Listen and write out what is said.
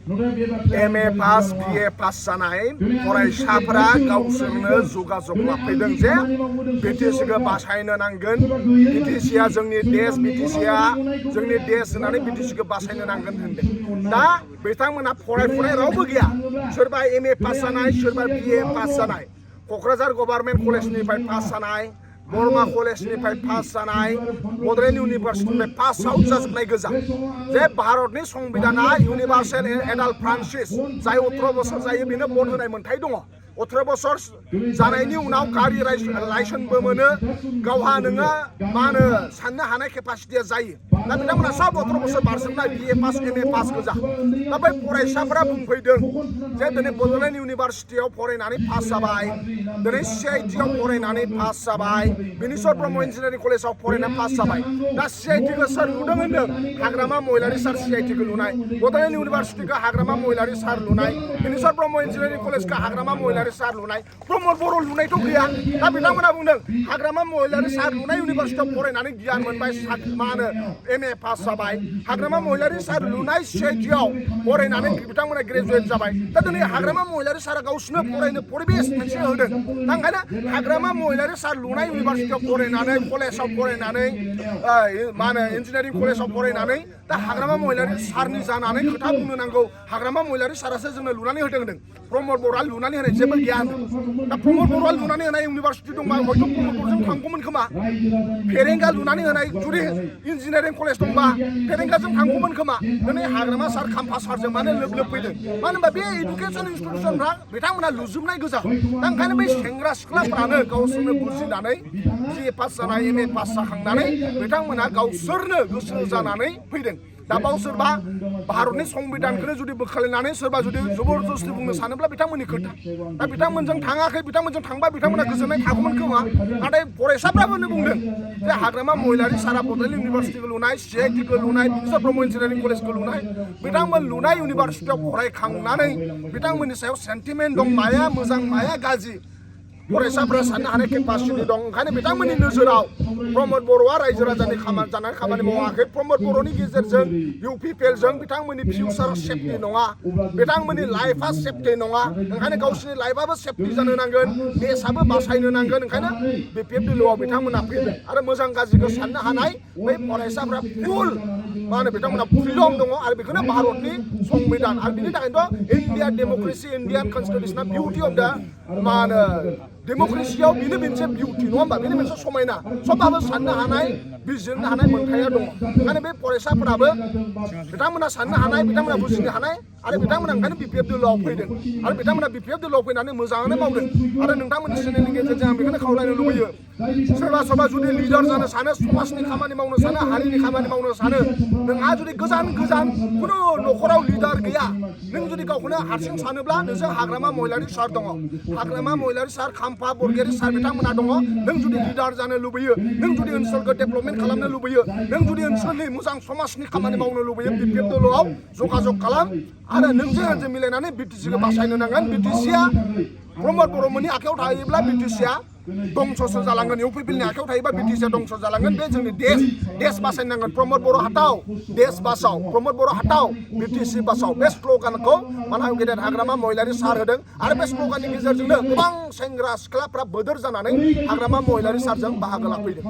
MA pass BA pass जानाय फरायसाफोरा गावसोरनो जगाजग लाफैदों जे BTCखौ बासायनो नांगोन, BTCआ जोंनि देश, BTCआ जोंनि देश होननानै BTCखौ बासायनो नांगोन होनदों। दा बिथांमोना फरायफुनाय रावबो गैया, सोरबा MA पास जानाय, सोरबा BA पास जानाय, क'क्राझार गभर्नमेन्ट कलेजनिफ्राय पास जानाय, बरमा कलेजनिफ्राय पास जानाय, बड'लेण्ड इउनिभारसिटिनिफ्राय पास आउट जाजोबनाय गोजा। जे भारतनि संबिधाना इउनिभार्सेल एडाल्ट फ्रान्सिस जाय 18 बोसोर जायो बेनो भट होनाय मोन्थाय दङ। 18 बोसोर जानायनि उनाव गारि लाइसेन्सबो मोनो, गावहा नोङो मा होनो साननो हानाय केपासिटिया जायो। दा बिथांमोना सब 18 बोसोर बारजोबनाय BA पास MA पास गोजा। दा बै फरायसाफोरा बुंफैदों जे दिनै बड'लेण्ड इउनिभारसिटियाव फरायनानै पास जाबाय, दिनै CITआव फरायनानै पास जाबाय, बिनेश्वर ब्रह्म इन्जिनियारिं कलेजाव फरायनानै पास जाबाय। दा CITखौ सोर लुदों होनदों? हाग्रामा महिलारि सार CITखौ लुनाय, बड'लेण्ड इउनिभारसिटिखौ हाग्रामा महिलारि सार लुनाय, बिनेश्वर ब्रह्म इन्जिनियारिं कलेजखौ हाग्रामा महिलारि सार लुनाय, प्रमद बर' लुनायथ' गैया। दा बिथांमोना बुंदों हाग्रामा महिलारि सार लुनाय इउनिभारसिटियाव फरायनानै गियान मोनबाय, मा होनो MA पास जाबाय, हाग्रामा महिलारि सार लुनाय CITआव फरायनानै बिथांमोना ग्रेजुवेट जाबाय। दा दिनै हाग्रामा महिलारि सारा गावसोरनो फरायनो परिबेस मोनसे होदों। दा ओंखायनो हाग्रामा महिलारि सार लुनाय इउनिभारसिटियाव फरायनानै, कलेजाव फरायनानै, मा होनो इन्जिनियारिं कलेजाव फरायनानै दा हाग्रामा महिलारि सारनि जानानै खोथा बुंनो नांगौ। हाग्रामा महिलारि सारासो जोंनो लुनानै होदों होनदों, प्रमद बर'आ लुनानै होनाय जेबो गैया होनदों। दा प्रमद बर'आ लुनानै होनाय इउनिभारसिटि दंबा हयथ' प्रमद बर'जों थांगौमोन खोमा। फेरेंगा लुनानै होनाय जुदि इन्जिनियारिं कलेज दंबा फेरेंगाजों थांगौमोन खोमा। दिनै हाग्रामा सार खाम्फा सारजों मानो लोब लोब फैदों? मानो होनबा बे इडुकेसन इन्स्टिटिउसनफ्रा बिथांमोना लुजोबनाय गोजा। दा ओंखायनो बै सेंग्रा सिख्लाफ्रानो गावसोरनो बुजिनानै BA पास जानाय MA पास जाखांनानै बिथांमोना गावसोरनो गोसो जानानै फैदों। दा बाव सोरबा भारतनि संबिधानखौनो जुदि बोखारनानै सोरबा जुदि जबरदस्ति बुंनो सानोब्ला बिथांमोननि खोथा। दा बिथांमोनजों थाङाखै, बिथांमोनजों थांबा बिथांमोना गोजोननाय थागौमोन खोमा। नाथाय फरायसाफ्राबो बुंदों जे हाग्रामा महिलारि सारा बड'लेण्ड इउनिभारसिटिखौ लुनाय, CITखौ लुनाय, बिनेश्वर ब्रह्म इन्जिनियारिं कलेजखौ लुनाय, बिथांमोन लुनाय इउनिभारसिटियाव फरायखांनानै बिथांमोननि सायाव सेन्टिमेन्ट दं, माया मोजां माया गाज्रि फरायसाफ्रा साननो हानाय केपासिटि दं। ओंखायनो बिथांमोननि नोजोराव प्रमद बर'आ रायजो राजानि खामानि मावाखै। प्रमद बर'नि गेजेरजों UPPLजों बिथांमोननि फिउचार सेफटि नङा, बिथांमोननि लाइफआ सेफटि नङा। ओंखायनो गावसोरनि लाइफआबो सेफटि जानो नांगोन, देशआबो बासायनो नांगोन। ओंखायनो BPFDल'आव बिथांमोना फैदों आरो मोजां गाज्रिखौ साननो हानाय बै फरायसाफ्रा फुल मा होनो बिथांमोना फ्रिदम दङ आरो बेखौनो भारतनि संबिधान आरो बिनि थाखायनोथ' इन्डिया डेम'क्रेसि, इन्डियान कनस्टिटिउसना बिउटि अफ दा मा होनो डेम'क्रेसियाव बेनो मोनसे बिउटि नङा होमबा? बेनो मोनसे समायना, सबहाबो साननो हानाय, बिजिरनो हानाय मोन्थाया दङ। ओंखायनो बे फरायसाफोराबो बिथांमोना साननो हानाय, बिथांमोना बुजिनो हानाय आरो बिथांमोना ओंखायनो BPFDल'आव फैदों आरो बिथांमोना BPFDल'आव फैनानै मोजाङानो मावदों। आरो नोंथांमोननि चेनेलनि गेजेरजों आं बेखौनो खावलायनो लुबैयो, सोरबा जुदि लिडार जानो सानो, समाजनि खामानि मावनो सानो, हारिनि खामानि मावनो सानो, नोंहा जुदि गोजान खुनु न'खराव लिडार गैया, नों जुदि गावखौनो हारसिं सानोब्ला नोंजों हाग्रामा महिलारि सार दङ, हाग्रामा महिलारि सार खाम्फा बरगयारि सार बिथांमोना दङ। नों जुदि लिडार जानो लुबैयो, नों जुदि ओनसोलखौ डेभेलपमेन्ट खालामनो लुबैयो, नों जुदि ओनसोलनि मोजां समाजनि खामानि मावनो लुबैयो, BPFDल'आव जगाजग खालाम आरो नोंजों आंजों मिलायनानै BTCखौ बासायनो नांगोन। BTCआ प्रमद बर'मोननि आखायाव थायोब्ला BTCआ दंस'सो जालांगोन, UPPLनि आखायाव थायोबा BTCआ दंस' जालांगोन। बे जोंनि देश बासायनांगोन। प्रमद बर' हाथाव, देश बासाव, प्रमद बर' हाथाव, BTC बासाव, बे स्ल'गानखौ मानहाम गेदेर हाग्रामा महिलारि सार होदों आरो बे स्ल'गाननि गेजेरजोंनो गोबां सेंग्रा सिख्लाफ्रा बोदोर जानानै हाग्रामा महिलारि सारजों बाहागो लाफैदों।